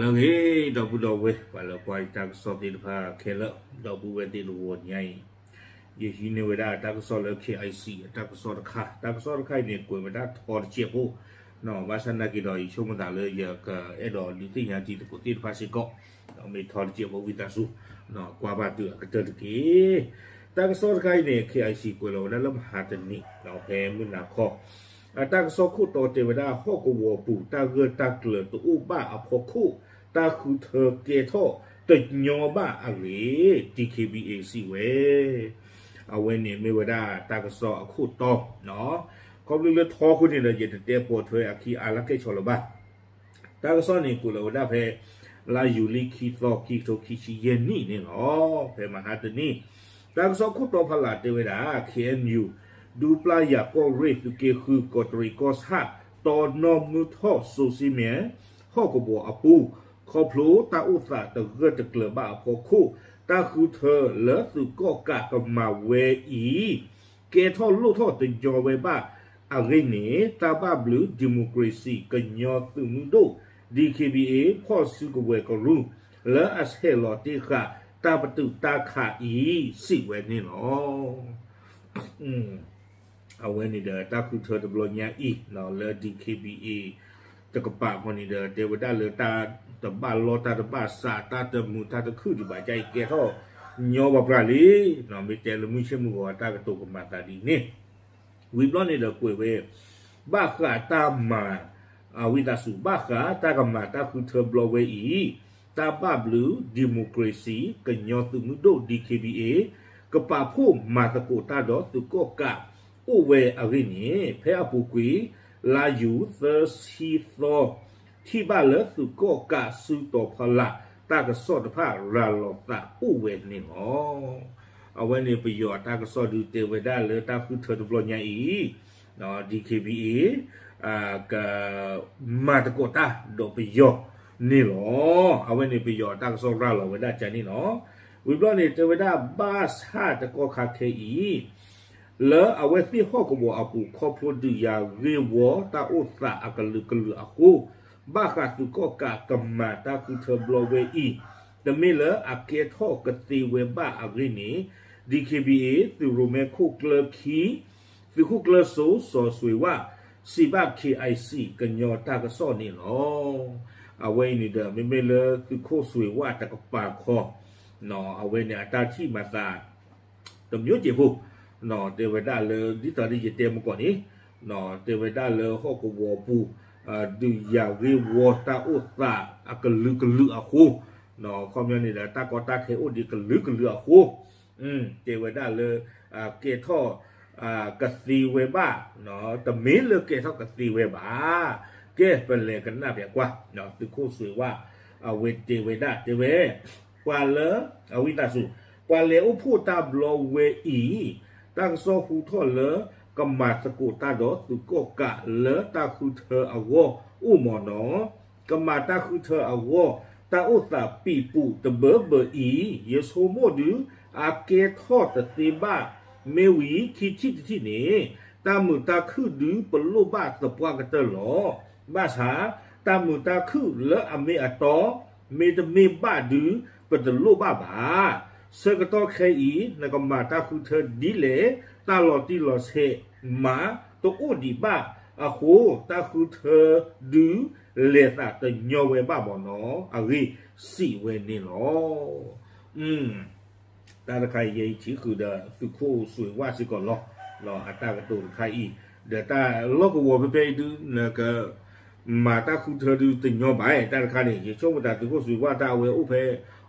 လၢအဂ့ၤ ဒီပုၢ်ဒီဝဲၢ် ပှၤလၢကွၢ်ယတၢ်ကစီၣ်သ့ၣ်တဖၣ်ခဲလၢာ် ဒီပုၢ်ဝဲၢ်သ့ၣ်တဂီၤညါအံၤ, ယဟံးန့ၢ်ဝဲဒၣ်တၢ်ကစီၣ်လၢ K I C အတၢ်ကစီၣ်တခါ, တၢ်ကစီၣ်တခါအံၤန့ၣ် ကွဲးဝဲဒၣ်ထီတစဲးဖိ, ဘၣ်ဆၣ်နာ်က့ဒီး ယဆိကမိၣ်သးလၢယကအဲၣ်ဒိးဒုးသ့ၣ်ညါတံၤသကိးသ့ၣ်တဖၣ်စ့ၢ်ကီး, မ့ၢ်ထီတစဲးဖိဝံသးစူၤ ကွၢ်ဘၣ်တုၤအကတၢၢ်တက့ၢ်. တၢ်ကစီၣ်တခါအံၤန့ၣ် K I C ကွဲးလီၤဝဲဒၣ်လၢမဟါတနံၤ ဖဲမုၢ်နၤခီ အတၢ်ကစီၣ်ခိၣ်တီတဲဝဲဒၣ် ဟီၣ်ကဝီၤပူၤတၢ်ဂၢၢ်တၢ်ကျၢၤတအိၣ်ဘၣ်အဖီခိၣ် တၢ်ဃုထၢကဲထီၣ်တညီဘၣ်အဂ့ၢ် D K B A စံးဝဲ. အဝဲန့ၣ်မ့ၢ်ဝဲဒၣ်တၢ်ကစီၣ်အခိၣ်တီ, ခီဖျိလၢထီအဃိန့ၣ်ဒီး ယတတဲပိာ်ထွဲအခံအါလၢကဲဆီလၢၤဘၣ်. တၢ်ကစီၣ်န့ၣ် ကွဲးလီၤဝဲဒၣ်ဖဲ လါယူၤလံခံသီ ခံကထိခံဆံယဲၢ်နံၣ်န့ၣ်လီၤ. ဖဲမဟါတနံၤ တၢ်ကစီၣ်ခိၣ်တီဖီလာ်တဲဝဲဒၣ် K N U ဒူပျၢ်ယၤကီၢ်ရ့ၣ် သုးက့ဃု ကီးတရံးကီၢ်ဆၣ် တီနီၢ်မုၢ်ထီၣ်စိစ့မဲ ဟီၣ်ကဝီၤအပူၤ ခီဖျိတၢ်အိၣ်သးတဂၢၢ်တကျၢၤဘၣ်အဖီခိၣ် တၢ်ဃုထၢလၢသုးကီၣ်ကးကမၤဝဲအံၤ ကဲထီၣ်လိၣ်ထီၣ်တညီဝဲဘၣ်အဂ့ၢ်န့ၣ် တၢ်ဘၣ်ဘျုး democracy ကညီသုးမုၢ်ဒိၣ် D K B A ဖီၣ်စုကဝဲၤကရူၢ် လၢအဆဲးလီၤတ့ၢ်ဃာ်တၢ်ပတုာ်တၢ်ခးအံၤ စံးဝဲန့ၣ်လီၤ. အဝဲန့ၣ်ဒီးတၢ်ဃုထၢတဘျီညါအံၤ လၢ D K B A တကပၤဃီန့ၣ်ဒီး တဲဝဲဒၣ်လၢတၢ်တဘၣ်လီတၢ်တဘၣ်စး တၢ်တမုာ်တၢ်တခုၣ်ဒံးဘၣ် ကအံၤကဲထီၣ်ညီဘၣ်ပြၢ်လံ, မ့ၢ်တဲလၢမုၢ်ဆ့ၣ်မုၢ်ဂီၤအတၢ်ကတိၤကမၤသးဒ်န့ၣ် ဝံၤဘျီန့ၣ်ဒီးကွဲးဝဲ ဘၣ်ဃးတၢ်မၤ ဝံသးစူၤ ဘၣ်ဃးတၢ်ကမၤတၢ်ဃုထၢဘျီဝဲအံၤ တၢ်ဘၣ်ဘျုး democracy ကညီသုးမုၢ်ဒိၣ် D K B A ကပာ်ဖှိၣ်မၤသကိးတၢ်ဒီးသုးကီၣ်ကးအိၣ်ဝဲအဂ့ၢ်န့ၣ် ဖဲအပူၤကွံာ် လါယူၤသၢဆံသီ ထံၣ်ဘၣ်လၢသုးကီၣ်ကးစုတီၤဖီလာ် တၢ်ကစီၣ်တဖၣ်ရၤလီၤသးအိၣ်ဝဲန့ၣ်လီၤ. အဝဲန့ၣ်ပယီၤတၢ်ကစီၣ်ဒုးတဲဝဲဒၣ်လၢတၢ်ဃုထၢတဘျီညါအံၤ D K B A က မၤသကိးတၢ်ဒီးပယီၤန့ၣ်လီၤ. အဝဲန့ၣ်ပယီၤတၢ်ကစီၣ်ရၤလီၤဝဲဒၣ်ကန့ၣ်လီၤ. ဝံၤဘျီန့ၣ် တဲဝဲဒၣ်ဘၣ်ဆၣ်တကီၢ်ခါခဲအံၤ လၢအဝဲသ့ၣ်ဟီၣ်ကဝီၤအပူၤ ခီဖျိဒုးယၤဂ့ၢ်ဝီတၢ်အိၣ်သးအကလုာ်ကလုာ်အဃိ ဘၣ်ဃးသုးကီၣ်ကးကမၤတၢ်ဃုထၢဘျီဝဲအံၤ တမ့ၢ်လၢအကဲထီၣ်ကသ့ဝဲဘၣ်အဂ့ၢ်န့ၣ် D K B A သုးရိၣ်မဲခိၣ်ကျၢခံ သုးခိၣ်ကျၢစိ စီၤစွ့ၤဝၣ် စံးဘၣ် K I C ကညီတၢ်ကစီၣ်န့ၣ်လီၤ. အဝဲအံၤန့ၣ်ဒီး မ့မ့ၢ်လၢသုးခိၣ်စွ့ၤဝၣ်တကပၤခီ အဝဲန့ၣ်အတၢ်ထံၣ်မၤသး တမျိုးကျိာ်ဖိ တဲဝဲဒၣ်လၢ ဒ်သိးဒီးယတဲမကီၢ်န့ၣ် တဲဝဲဒၣ်လၢဟီၣ်ကဝီၤပူၤ ဒုးယၤဂ့ၢ်ဝီတၢ်အိၣ်သးအကလုာ်ကလုာ်အဃိ ခီပညီန့ၣ်ဒီး တၢ်ကီတၢ်ခဲအိၣ်ဒံးကလုာ်ကလုာ်အဃိ တဲဝဲဒၣ်လၢ ကဲထီၣ် ကသ့ဝဲဘၣ် တမ့ၢ်လၢကဲထီၣ်ကသ့ဝဲဘၣ်. ကဲပလဲၤကနၣ်ပျဲကွၢ် သုးခိၣ်စွ့ၤဝၣ် အဝဲတဲဝဲဒၣ်တဲဝဲ ပှၤလၢ အဝံသးစူၤ ပှၤလဲၤအိၣ်ဖှိၣ်တၢ်ဘျီဝဲအံၤ တၢ်ကစီၣ်ဟူထီၣ်လၢ ကမၤသကိးတၢ်ဒီးသုးကီၣ်ကးလၢတၢ်ဃုထၢအဂီၢ်အိၣ်မ့ၢ်နီၤ ကမၤတၢ်ဃုထၢအဂီၢ် တၢ်အိၣ်သးပံာ်ပူၤတဘၢဘၢအံၤ ယဆိကမိၣ်ဒုး အကဲထီၣ်တသ့ဘၣ် မ့ၢ်ဝံၤခံထံၣ်တထံၣ်န့ၣ် တၢ်မုာ်တၢ်ခုၣ်ဒုးပလိၣ်ဘၣ်သပှၢ်ကတၢၢ်လီၤ. ဘၣ်ဆၣ် တၢ်မုာ်တၢ်ခုၣ်လၢအမ့ၢ်အတီ မ့တမ့ၢ်ဘၣ်ဒုး ပတလိၣ်ဘၣ်ဘၣ်. ဆၢကတီၢ်ခဲအံၤ နကမၤတၢ်ဃုထၢဒ်လဲၣ် တၢ်လီၤတံၢ်လီၤဆဲးမးတအိၣ်ဒံးဘၣ်အဃိ တၢ်ဃုထၢဒုး လဲၤသးတညီဝဲဘၣ်မ့ၢ်နီၤ အဂ့ၢ်စံးဝဲန့ၣ်လီၤ. တၢ်တခါအံၤ ယဲအံၤထံၣ်ဃုာ်ဒီးသုးခိၣ်စွ့ၤဝၣ်စ့ၢ်ကီးလီၤ. အတၢ်ကတိၤတခါအံၤ ဒီးတၢ်လီၢ်ကဝီၤဖဲဖဲအံၤဒုး နက မၤတၢ်ဃုထၢဒုးတညီဘၣ် တၢ်တခါန့ၣ် ယဆိကမိၣ်သးသုးခိၣ်စွ့ၤဝၣ်တၢ်အဝဲအိၣ်ဖဲ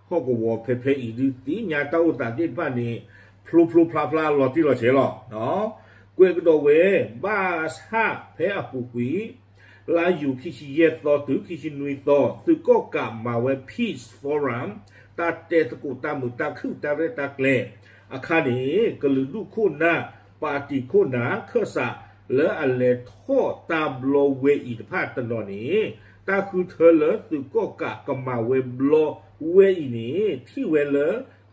ဟီၣ်ကဝီၤဖဲဖဲအံၤဒုး သ့ၣ်ညါတၢ်အိၣ်သးသ့ၣ်တဖၣ်န့ၣ် ဖျိဖျိဖျါဖျါလီၤတံၢ်လီၤဆဲးလီၤ. ကွဲးကဒီးဝဲ ဘၣ်ဆၣ်ဖဲအပူၤကွံာ် လါယူၤခံဆံယဲၢ်သီတုၤခံဆံနွံသီ သုးကီၣ်ကးမၤဝဲ Peace Forum တၢ်တဲသကိးတၢ်မုာ်တၢ်ခုၣ်တၢ်ရဲၣ်တၢ်ကျဲၤအခါန့ၣ် ကလုာ်ဒူၣ်ခိၣ်နၢ် ပၣ်တံၣ်ခိၣ်နၢ် ခၢၣ်စး လၢအလဲၤထီၣ်တၢ်ဘျီဝဲအံၤတဖၣ်တနီၤန့ၣ် တၢ်ဃုထၢလၢသုးကီၣ်ကးကမၤဝဲဘျီဝဲအံၤန့ၣ် ထံၣ်ဝဲလၢ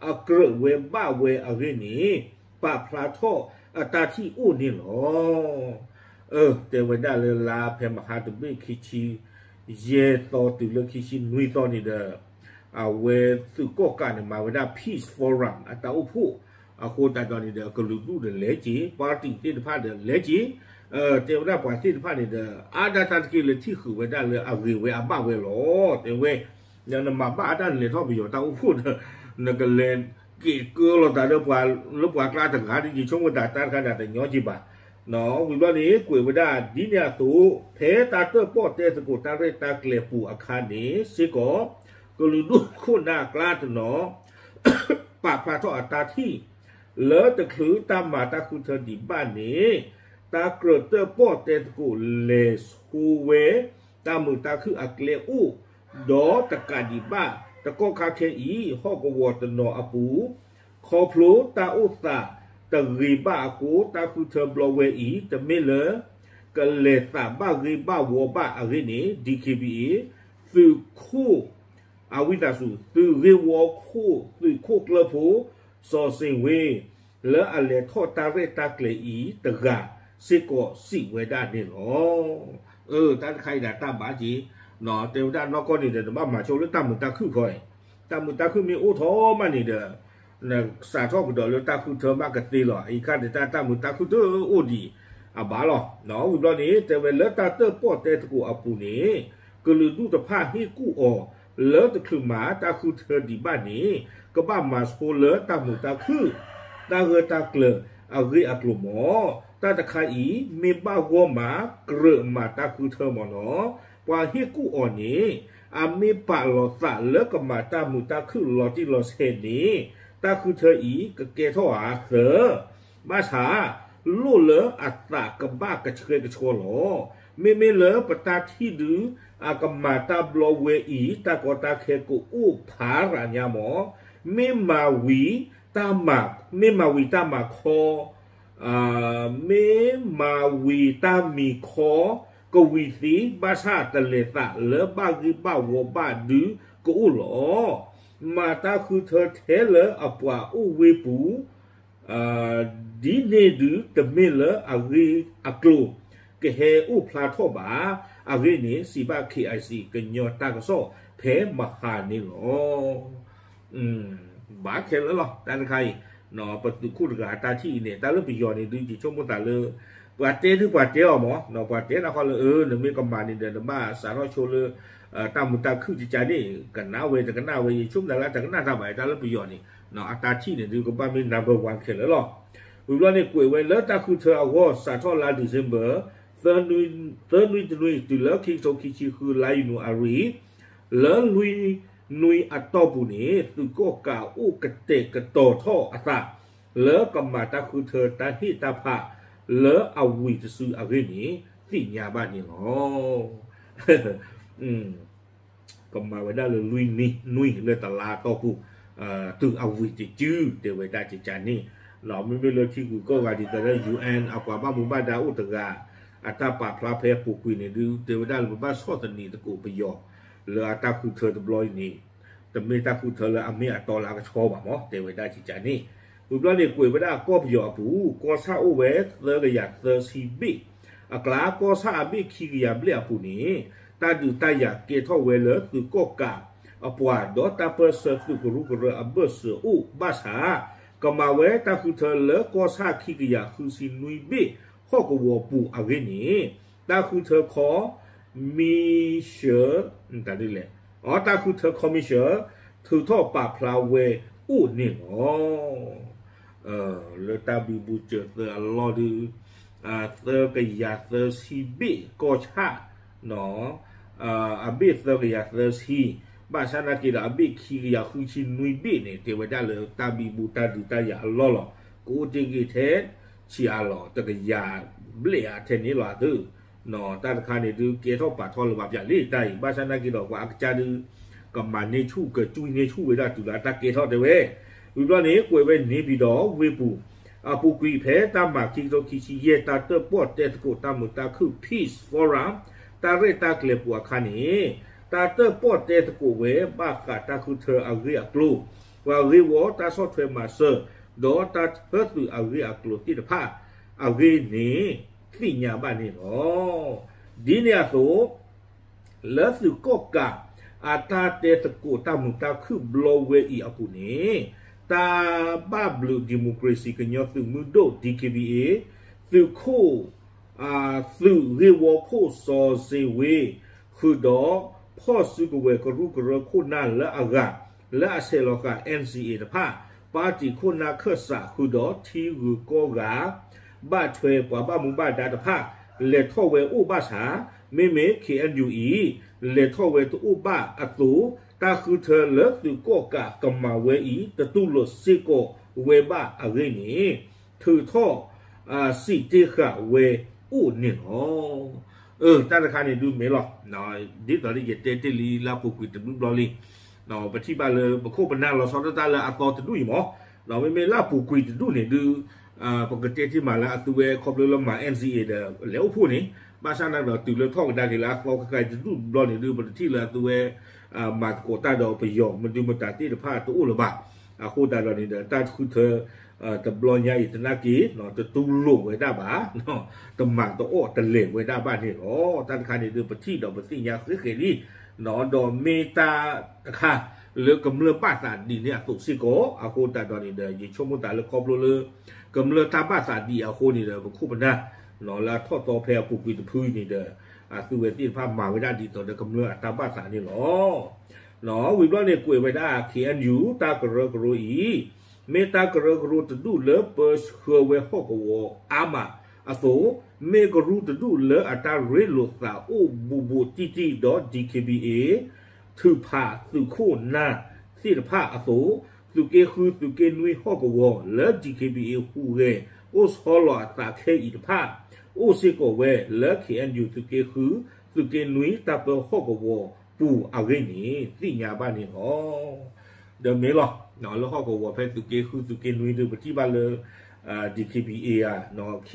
အကြၢးဝဲဘၣ်ဝဲအဂ့ၢ်န့ၣ် ပာ်ဖျါထီၣ်အတၢ်ထံၣ်အိၣ်န့ၣ်လီၤ. တဲဝဲဒၣ်လၢလါဖဲမဟါတဘ့ၣ်ခံဆံ ယဲၢ်သီတုၤလၢခံဆံနွံသီန့ၣ်ဒီး အဝဲသုးကီၣ်ကးန့ၣ် မၤဝဲဒၣ် Peace Forum အတၢ်အိၣ်ဖှိၣ်အဃိသတးဒီးန့ၣ်ဒီး ကလုာ်ဒူၣ်ဒီးလဲၤက့ၤ ပၣ်တံၣ်သ့ၣ်တဖၣ်ဒီးလဲၤက့ၤ တဲဝဲဒၣ်ပှၤသ့ၣ်တဖၣ်န့ၣ်ဒီး အါဒၣ်တၢ်တက့ၢ်လၢထံၣ်ဃုာ်ဝဲဒၣ်လၢအဂ့ၤဝဲအဘၣ်ဝဲလီၤ တဲဝဲ နမၤဘၣ်အတၢ်လဲၤထီၣ်ပယီၤတၢ်အိၣ်ဖှိၣ်ဒီး နကလဲၤက့ၤကၢလီၤသးဒီးပှၤလၢပှၤကျါတဂၤဒီး ယဆိကမိၣ်သးတၢ်တခါန့ၣ်တညီက့ၤဘၣ် ဝံၤဘျီန့ၣ် ကွဲးဝဲဒၣ်ဒ်န့ၣ်အသိး ဖဲတၢ်တၢၣ်ပီၣ်တဲသကိးတၢ်ရဲၣ်တၢ်ကျဲၤပူၤအခါန့ၣ်စ့ၢ်ကီး ကလုာ်ဒူၣ်ခိၣ်နၢ်အကျါတနီၤ ပာ်ဖျါထီၣ်အတၢ်ထံၣ် လၢတချုးတၢ်မၤတၢ်ဃုထၢဒံးဘၣ်န့ၣ် တၢ်ကြၢးတၢၣ်ပီၣ်တဲသကိးလဲၤဆိဝဲ တၢ်မုာ်တၢ်ခုၣ်အကျဲအိၣ် ဒီးတကးဒံးဘၣ် တကီၢ်ခါခဲအံၤ ဟီၣ်ကဝီၤတနီၤအပူၤ ခီဖျိတၢ်အိၣ်သးတဂ့ၤဘၣ်အဃိ တၢ်ဃုထၢဘျီဝဲအံၤ တမ့ၢ်လၢ ကလဲၤသးဘၣ်ဂ့ၤဘၣ်ဝီဘၣ်အဂ့ၢ်န့ၣ် DKBA သုးခိၣ် အဝံသးစူၤ သုးဂ့ၢ်ဝီခိၣ် သုးခိၣ်ကျၢၢ်ဖိ စီၤစ့ၣ်ဝ့ လၢအလဲၤထီၣ်တၢ်ရဲၣ်တၢ်ကျဲၤအံၤတဂၤစ့ၢ်ကီးစံးဝဲဒၣ်န့ၣ်လီၤ. အၢ တၢ်တခါအံၤဒၣ်တၢ်ဘၣ်က့ၤ တဲဝဲဒၣ်နီၢ်ကီၢ်န့ၣ်ဒီး နဘၣ်မၤဆိလၢတၢ်မုာ်တၢ်ခုၣ်ခီအံၤ တၢ်မုာ်တၢ်ခုၣ်မ့ၢ်အိၣ်ထီၣ်မးန့ၣ်ဒီး နစးထီၣ်ကဒီးလၢတၢ်ဃုထၢမးကသ့လီၤ. အံၤခါန့ၣ်တၢ်တၢ်မုာ်တၢ်ခုၣ်တအိၣ်ဒံးအဘၣ်လီၤ. ဝံၤဘျီန့ၣ် တဲဝဲလၢတၢ်တၢၣ်ပီၣ်တဲသကိးအပူၤန့ၣ် ကလုာ်ဒူၣ်တဖၣ်ဟ့ၣ်ကူၣ်အီၤ လၢတချုးမၤတၢ်ဃုထၢဒံးဘၣ်န့ၣ် ကဘၣ်မၤဆိလၢတၢ်မုာ်တၢ်ခုၣ် တၢ်ဂၢၢ်တၢ်ကျၢၤအဂ့ၢ်အကျိၤမး တၢ်တခါအံၤ မ့ၢ်ဘၣ်ဂီၢ်မး ကြၢးမၤတၢ်ဃုထၢမးနီၤ. ပှၤဟ့ၣ်ကူၣ်အီၤန့ၣ် အမ့ၢ်ပာ်လီၤသးလၢကမၤတၢ်မုာ်တၢ်ခုၣ်လီၤတံၢ်လီၤဆဲးန့ၣ် တၢ်ဃုထၢအံၤကကဲထီၣ်အသၢ ဘၣ်ဆၣ် လိၣ်လၢအသးကဘၣ်ကဆှဲကဆှီလီၤ. မ့မ့ၢ်လၢပတၢ်ထံၣ်ဒု အကမၤတၢ်ဘျီဝဲအံၤ တၢ်ကီတၢ်ခဲကအိၣ်ဖးရၤညါမး မ့ၢ်မၤဝံၤတၢ်မၤ မ့ၢ်မၤဝံၤတၢ်မၤခီ မ့ၢ်မၤဝံၤတၢ်မံၤခီ ကဝံၤသ့ ဘၣ်ဆၣ်တလဲၤသးလၢဘၣ်ဂ့ၢ်ဘၣ်ဝီဘၣ်ဒုကအိၣ်လီၤ. မၤတၢ်ဃုထၢထဲလၢအပှၤအိၣ်ဝ့ၢ်ပူၤ ဒ်န့ၣ်ဒုတမ့ၢ်လၢအဂ့ၢ်အကျိၤ ကဟဲအိၣ်ဖျါထီၣ်ဘၣ်. အဂ့ၢ်န့ၣ် စံးဘၣ် KIC ကညီတၢ်ကစီၣ်ဖဲမဟါန့ၣ်လီၤ. ဘၣ်ခဲလၢာ်လီၤ တၢ်တခါအံၤ ပသုးခိၣ်တဂၤအတၢ်ထံၣ်အံၤန့ၣ် တၢ်လၢပယီၤန့ၣ်ဒု ယဆိကမိၣ်သးလၢ ပှၤတဲဒုပှၤတဲအီၤမး ပှၤတဲနၤဃီလၢ အၢ နမ့ၢ်ကမၤန့ၣ်ဒီး နဘၣ်စးထီၣ်ဆိလၢ တၢ်မုာ်တၢ်ခုၣ်ကကါန့ၣ် ကနၣ်ဝဲတကနၣ်ဝဲ ယဆိကမိၣ်သးလၢတကနၣ်တၢ်ဘၣ် တၢ်လၢပယီၤန့ၣ် အတၢ်ထံၣ်န့ၣ်ဒုကဘၣ်မ့ၢ် number one ခဲလၢာ်လီၤ. ဝံၤဘျီန့ၣ် ကွဲးဝဲလၢတၢ်ဃုထၢအဂီၢ် စးထီၣ်လါ December သၢနွံတနွံ တုၤလၢခံကထိခံဆံဃု လါယနူၤအါရံၤ လၢလွံၢ်နွံအတီၢ်ပူၤန့ၣ် သုးကီၣ်ကးအိၣ်ကတဲာ်ကတီၤထီၣ်အသး လၢကမၤတၢ်ဃုထၢတၢ်ဟ့ၣ်တၢ်ဖး လၢအဝံၤတစုအဂ့ၢ်န့ၣ် သ့ၣ်ညါဘၣ်န့ၣ်လီၤ. ကမၤဝဲဒၣ်လၢလွံၢ်နွံနွံလၢတလါအတီၢ်ပူၤ တုၤအဝံၤတစု တဲဝဲဒၣ်ကကါန့ၣ် မ့မ့ၢ်လၢထံဂုၤကီၢ်ဂၤဒ်သိးလၢ UN အပှၤဘၣ်မူဘၣ်ဒါအိၣ်တဂၤ အတၢ်ပာ်ဖျါဖဲအပူၤကွံာ်န့ၣ်ဒု တဲဝဲဒၣ်လၢပဘၣ်ဆီၣ်သနံးသကိးပယီၤ လၢအတၢ်ဃုထၢတဘျီအံၤန့ၣ် တမ့ၢ်တၢ်ဃုထၢလၢအမ့ၢ်အတီလၢအကဆှီဘၣ်မး တဲဝဲဒၣ်ကကါန့ၣ် ဝံၤဘျီန့ၣ် ကွဲးဝဲဒၣ်ကီၢ်ပယီၤအပူၤ ကီၢ်ဆၣ်အိၣ်ဝဲသၢကယၤသၢဆံဘ့ၣ် အကျါ ကီၢ်ဆၣ်အဘ့ၣ်ခံကယၤဘျဲၣ်အပူၤန့ၣ် တၢ်ဒုးတၢ်ယၤကဲထီၣ်ဝဲလၢသုးကီၣ်ကးအပှၤ ဒီးတၢ်ပၢၢ်ဆၢသုးကရူၢ်ကရၢအဘၢၣ်စၢၤအိၣ် ဘၣ်ဆၣ် ကမၤဝဲတၢ်ဃုထၢလၢကီၢ်ဆၣ်ခံကယၤဃုဆံနွံဘ့ၣ်ဟီၣ်ကဝီၤပူၤအဂ့ၢ်န့ၣ် တၢ်ဃုထၢ commission တၢ်ဒ်လဲၣ် အတၢ်ဃုထၢ commission ထုးထီၣ်ပာ်ဖျါဝဲအိၣ်န့ၣ်လီၤ. လၢတၢ်ဘံဘူစၢၤသၢအလီၢ်ဒု သၢကယၤသၢဆံဘ့ၣ်ကီၢ်ဆၣ် အဘ့ၣ်သၢကယၤသၢဆံ ဘၣ်ဆၣ်နာ်က့ဒီး အဘ့ၣ်ခံကယၤဃုဆံနွံဘ့ၣ်န့ၣ် တဲဝဲဒၣ်လၢတၢ်ဘံဘူတၢ်ဒုးတၢ်ယၤအလီၢ်လီၤ. ကအိၣ်တ့ၢ်ဂ့ၤထဲဆံးအါလီၤ တကယၤဘျဲၣ်အထဲန့ၣ်လီၤအသု တၢ်တခါန့ၣ်ဒု ကဲထီၣ်ပာ်ထီၣ်လၢၤဘၣ်ပၠးလံတၢ်အံၤ ဘၣ်ဆၣ်နာ်က့ဒီး ပှၤအကစၢ်ဒု ကမၤန့ၢ်ဆူၣ် ကကွံန့ၢ်ဆူၣ်ဝဲဒၣ်တုၤလၢအတၢ်ကဲထီၣ်တဲဝဲ ဝံၤဘျီန့ၣ် ကွဲးဝဲန့ၣ်ပၠံၤဒီးဝ့ၢ်ပူၤ အပူၤကွံာ်ဖဲတၢ်မၤခံကထိခံဆံယဲၢ် တၢ်တၢၣ်ပီၣ်တဲသကိးတၢ်မုာ်တၢ်ခုၣ် Peace Forum တၢ်ရဲၣ်တၢ်ကျဲၤပူၤအခါန့ၣ် တၢ်တၢၣ်ပီၣ်တဲသကိးဝဲဘၣ်ဃးတၢ်ဃုထၢအဂ့ၢ်အကျိၤ ပှၤဂ့ၢ်ဝီတၢ်ဆီၣ်ထွဲမၤစၢၤ ဒီးတၢ်ထၢသုးအဂ့ၢ်အကျိၤသ့ၣ်တဖၣ်အဂ့ၢ်န့ၣ် သ့ၣ်ညါဘၣ်န့ၣ်လီၤ. ဒ်န့ၣ်အသိး လၢသုးကီၣ်ကး အတၢ်တဲသကိးတၢ်မုာ်တၢ်ခုၣ်ဘျီဝဲအံၤအပူၤန့ၣ် တၢ်ဘၣ်ဘျုး democracy ကညီသုးမုၢ်ဒိၣ် D K B A သုးခိၣ် သုးဂ့ၢ်ဝီခိၣ်စီၤစ့ဝ့ ဃုာ်ဒီး ဖီၣ်စုကဝဲၤကရူၢ်ကရၢခိၣ်နၢ်လၢအဂၤ လၢအဆဲးလီၤဃာ် N C A တဖၣ် ပၣ်တံၣ်ခိၣ်နၢ်ခၢၣ်စးဃုာ်ဒီးထံဂုၤကီၢ်ဂၤ ဘၣ်ထွဲပှၤဘၣ်မူဘၣ်ဒါတဖၣ် လဲၤထီၣ်ဝဲအိၣ်ဘၣ်ဆၣ် မ့မ့ၢ် K N U အံၤ လဲၤထီၣ်ဝဲတအိၣ်ဘၣ်အသိး တၢ်ဃုထၢလၢသုးကီၣ်ကးကမၤဝဲအံၤ တတူၢ်လိာ်စ့ၢ်ကီးဝဲဘၣ်အဂ့ၢ်န့ၣ် ထုးထီၣ် စံးတ့ၢ်ဃာ်ဝဲအိၣ်န့ၣ်လီၤ. အၢ တၢ်တခါန့ၣ်ဒုးမ့ၢ်လီၤ. ဒ်သိးယတဲတ့ၢ်လံလၢအပူၤကွံာ်တဘျုးဘျီလံ ပထံၣ်ဘၣ်လၢ ပခိၣ်ပနၢ်လီၤဆီဒၣ်တၢ်လၢအသီတဒူၣ်အံၤမး, မ့မ့ၢ်လၢအပူၤကွံာ်တဒူၣ်န့ၣ်ဒုး ပကတဲတ့ၢ်မးလၢအသုဝဲခီဖျိလၢမၤ N C A ဒီး လဲၤအိၣ်ဖှိၣ်န့ၣ် ဘၣ်ဆၣ်နာ်ဒီးတုၤလၢထီၣ်ကဒါက့ၤလၢအသီကကဲတဒူၣ်ဘျီန့ၣ်ဒုး ပတထံၣ်လၢအသုဝဲ မၤသကိးတၢ်ဒီးပယီၤ မဒုမတၤသ့ၣ်တဖၣ်တအိၣ်လၢၤဘၣ်. အဃိသတးဒီးန့ၣ်ဒီး တၢ်တဃုထၢ တဘျီညါအံၤသနာ်က့ တတူၢ်လိာ်ဝဲဒၣ်ဘၣ်, တမၤတအီၣ်တလဲၤဝဲဒၣ်ဘၣ်န့ၣ်လီၤ. တၢ်တခါန့ၣ်ဒုး ပထံၣ်ဒီးပသ့ၣ်ညါဃဲဃဲလံ ဒီးမ့ၢ်တၢ်တခါလၢကမျၢၢ်ဘၣ်သးဒ်န့ၣ်အသိးစ့ၢ်ကီး, အဃိသတးဒီးန့ၣ်ဒီး ယဆိကမိၣ်သးလၢခီဖျိလၢ ကမျၢၢ်တၢ်ဘၣ်သးဒ်အဃိန့ၣ်ဒီး ပခိၣ်ပနၢ် လၢအထီၣ်သီဖဲအပူၤကွံာ်တဖုအံၤန့ၣ်ဒီး အသုဝဲသ့ၣ်တဖၣ်မၤဝဲဒၣ်ဒ်သိးဒီးကမျၢၢ်အတၢ်ဘၣ်သးန့ၣ်လီၤ. ဝံၤဘျီန့ၣ်ကွဲးဝဲဒၣ် K N U တၢ်ကရၢကရိအံၤ မ့ၢ်တၢ်ကရၢကရိတဒူၣ်လၢပၢဆှၢဝဲဟီၣ်ကဝီၤအါမးအသိး, မ့ၢ်ကရူၢ်တဒူၣ်လၢအတၢ်ရ့လိာ်သးအိၣ်ဘူးဘူးတံၢ်တံၢ်ဒီး D K B A ထုးဖးသုးခိၣ်နၢ်သ့ၣ်တဖၣ်အသိး, သုးက့ဃုသုးက့နွံဟီၣ်ကဝီၤလၢ D K B A ဟူးဂဲၤအိၣ်ဆီလီၤအသးခဲအံၤတဖၣ် အိၣ်စ့ၢ်ကီးဝဲလၢ K N U သုးက့ဃု သုးက့နွံတၢ်ပၢဟီၣ်ကဝီၤပူၤအဂ့ၢ်န့ၣ် သ့ၣ်ညါဘၣ်န့ၣ်လီၤ. ဒီးမ့ၢ်လီၤ, လၢဟီၣ်ကဝီၤဖဲသုးက့ဃုသုးက့နွံဒုး ပထံၣ်ဘၣ်လၢ D K B A ဧါ, K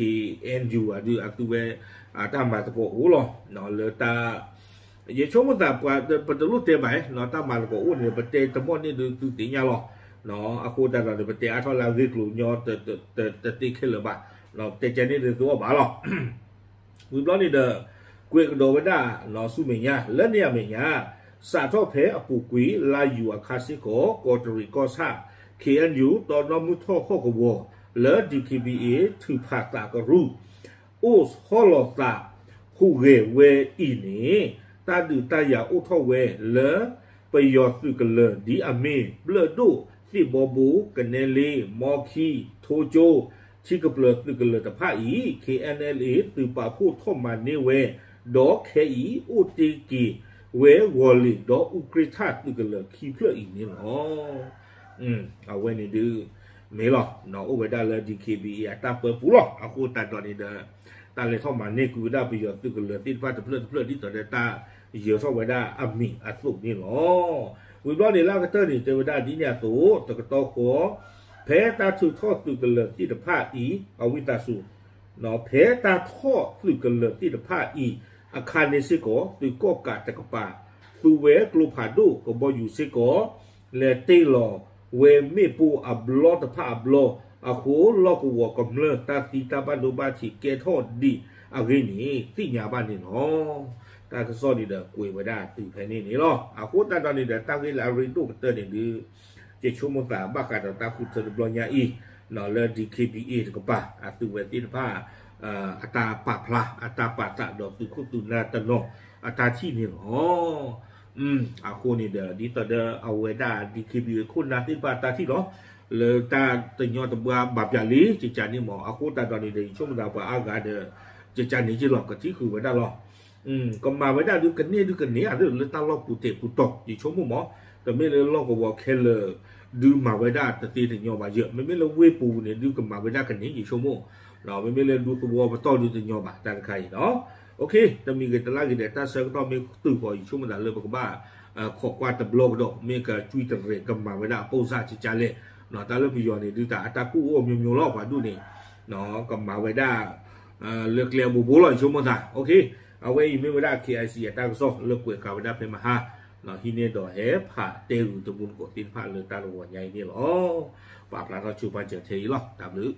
N U ဧါဒုး အသုဝဲ တၢ်မၤသကိးအိၣ်လီၤ. လၢတၢ် ယဆိကမိၣ်သးပှၤ ပတလိၣ်တဲဘၣ်, တၢ်မၤသကိးအိၣ်န့ၣ် ပတဲတမီၢ်န့ၢ်ဒုးသုသ့ၣ်ညါလီၤ. အဃိသတးဒီးန့ၣ် ပတဲအါထီၣ်လၢအဂ့ၢ်ကျိၤညီ တသ့ခဲလၢာ်ဘၣ်, တဲကဲန့ၣ်ဒုးသုအီၣ်ဘၣ်လီၤ. ဝံၤဘျီန့ၣ်ဒီး ကွဲးကဒီးဝဲဒၣ် ဆူမဲာ်ညါ လၢန့ၣ်အမဲာ်ညါ စးထီၣ်ဖဲအပူၤကွံာ်လါယူၤအခါစ့ၢ်ကီး ကီးတရံးကီၢ်ဆၣ် K N U တီနီၣ်မုၢ်ထီၣ်ဟီၣ်ကဝီၤလၢ D K B A ထုးဖးသးကရူၢ် အိၣ်ဆီလီၤသးဟူးဂဲၤဝဲအံၤန့ၣ် တၢ်ဒုးတၢ်ယၤအိၣ်ထီၣ်ဝဲလၢ ပယီၤသုးကလၢၤ ဒ်အမ့ၢ်ဘျၢၣ်ဒိၣ်, သ့ၣ်ဘီဘိ, ကနဲလ့, မီခံ, ထိကၠိ, ထံကပျၢၤသုးကလၢၤတဖၣ်အံၤ K N L A သုးပာ်ဖှိၣ်ထီၣ်မၤန့ၢ်ဝဲ, ဒီးခဲအံၤအိၣ်တ့ၢ်က့ၤဝဲဂီၤလ့ၣ်ဒီးအူကြ့ၣ်ထၣ်သုးကလၢၤခံဖျၢၣ်အံၤန့ၣ်လီၤ. အဝဲန့ၣ်ဒုး မ့ၢ်လီၤ, အိၣ်ဝဲဒၣ်လၢ D K B A အတၢ်ပၢပူၤလီၤ. အဃိသတးဒီးန့ၣ်ဒီး တၢ်လဲၤထီၣ်မၤန့ၢ်ကွံာ်ဝဲဒၣ်ပယီၤသုးကလၢၤသ့ၣ်တဖၣ်တဖျၢၣ်တဖျၢၣ် ဒ်သိးဒီးတၢ်ယၢၤထီၣ်ဝဲဒၣ်အမံၤအသိးန့ၣ်လီၤ. ဝံၤဘျီန့ၣ်လၢအကတၢၢ်န့ၣ် တဲဝဲဒၣ်ဒ်န့ၣ်အသိး တကတီၢ်ဃီ ဖဲတၢ်ထုးထီၣ်သုးကလၢၤသ့ၣ်တဖၣ်အံၤ အဝံသးစူၤ ဖဲတၢ်ထီၣ်သုးကလၢၤသ့ၣ်တဖၣ်အံၤ အခါန့ၣ်စ့ၢ်ကီး သုးကီၣ်ကးတကပၤ သူဝဲကျိဖးဒိၣ်ကဘီယူၤစ့ၢ်ကီး လဲၤတ့ၢ်လီၤဝဲမ့ၣ်ပိၢ်အဘျီတဖၣ်အဘျီ အဃိ လီၢ်ကဝီၤကမျၢၢ်တၢ်သံတၢ်ဘၣ်ဒိဘၣ်ထံးကဲထီၣ်ဒံးအဂ့ၢ်န့ၣ် သ့ၣ်ညါဘၣ်န့ၣ်လီၤ. တၢ်ကစီၣ်န့ၣ်ဒီးကွဲးဝဲဒၣ်တုၤဖဲန့ၣ်န့ၣ်လီၤ. အဃိသတးဒီးန့ၣ်ဒီး တၢ်ဂ့ၢ်လၢအရ့ဒိၣ်ကတၢၢ်န့ၣ်ဒုး ယဆိကမိၣ်သးဘၣ်ဃးဒီးတၢ်ဃုထၢတဘျီညါအံၤ လၢ D K B A တကပၤ အသုဝဲသ့ၣ်တဖၣ် အတၢ်ပာ်ဖျါ အတၢ်ပာ်သးဒီးသုးခိၣ်သုးနၢ်တနီၤအတၢ်ထံၣ်န့ၣ်လီၤ. အဃိန့ၣ်ဒီး ဒ်သိးဒီးအဝဲဒၣ် D K B A ခိၣ်နၢ်သ့ၣ်တဖၣ်အတၢ်ထံၣ်လီၤ. လၢတၢ်တညီတဘှါဘၣ်ပျၢ်လံ ကကန့ၣ်မး အဃိသတးဒီးန့ၣ်ဒီး ယဆိကမိၣ်သးပှၤအါဂၤဒီး ကကန့ၣ်က့လီၤ ကထံၣ်ဃုာ်ဝဲဒၣ်လီၤ. ကမၤဝဲဒၣ်ဒုးကန့ၢ်ဒုးကန့ၢ် အဒိလၢတၢ်လီၢ်ပူၤတဲာ်ပူၤတီၤ ယဆိကမိၣ်မး, တမ့ၢ်လၢလီၢ်ကဝီၤခဲလၢာ် ဒုးမၤဝဲဒၣ်တသ့တညီဘၣ်ယဲၢ်, မ့မ့ၢ်လၢဝ့ၢ်ပူၤန့ၣ် ဒုးကမၤဝဲဒၣ်ကန့ၢ် ယဆိကမိၣ်, မ့မ့ၢ်လၢဒူသဝီပတီၢ်ဒုးတညီဘၣ် တၢ်တခါအံၤလီၤ. တမံၤဂ့ၤတလါဂ့ၤဒီး တၢ်ဆၢကတီၢ်မ့ၢ်တုၤဃီၤ ယဆိကမိၣ်သးလၢပကဘၣ် ခိးကွၢ်တဘျီကဒီး မ့ၢ်ကကွံတရဲၣ် ကမၤဝဲဒၣ်အပိၢ်စၢ်ကကလဲၣ်, တၢ်လၢပယီၤန့ၣ် ဒုးတၢ်အတၢ်ကူၣ်အိၣ်မ့ၢ်မ့ၢ်လီၤ ပှၤဒူၣ်န့ၣ် ကမၤဝဲဒၣ် လၢကျဲအဘိဘိလီၤ ယဆိကမိၣ်သး. အဝဲအံၤမ့ၢ်ဝဲဒၣ် K I C အတၢ်ကစီၣ်လၢကွဲးဃာ်ဝဲဒၣ်ဖဲမဟါ, ဟံးန့ၢ်ဒီးဟဲဖးတဲဂုာ်တမူတကိးသ့ၣ်တဖၣ်လၢတၢ်တဝီၤညါအံၤန့ၣ်လီၤ. ပာ်ဖျါထီၣ်ဆိပာ်စၢၤထဲအံၤလီၤ. တၢ်ဘျုး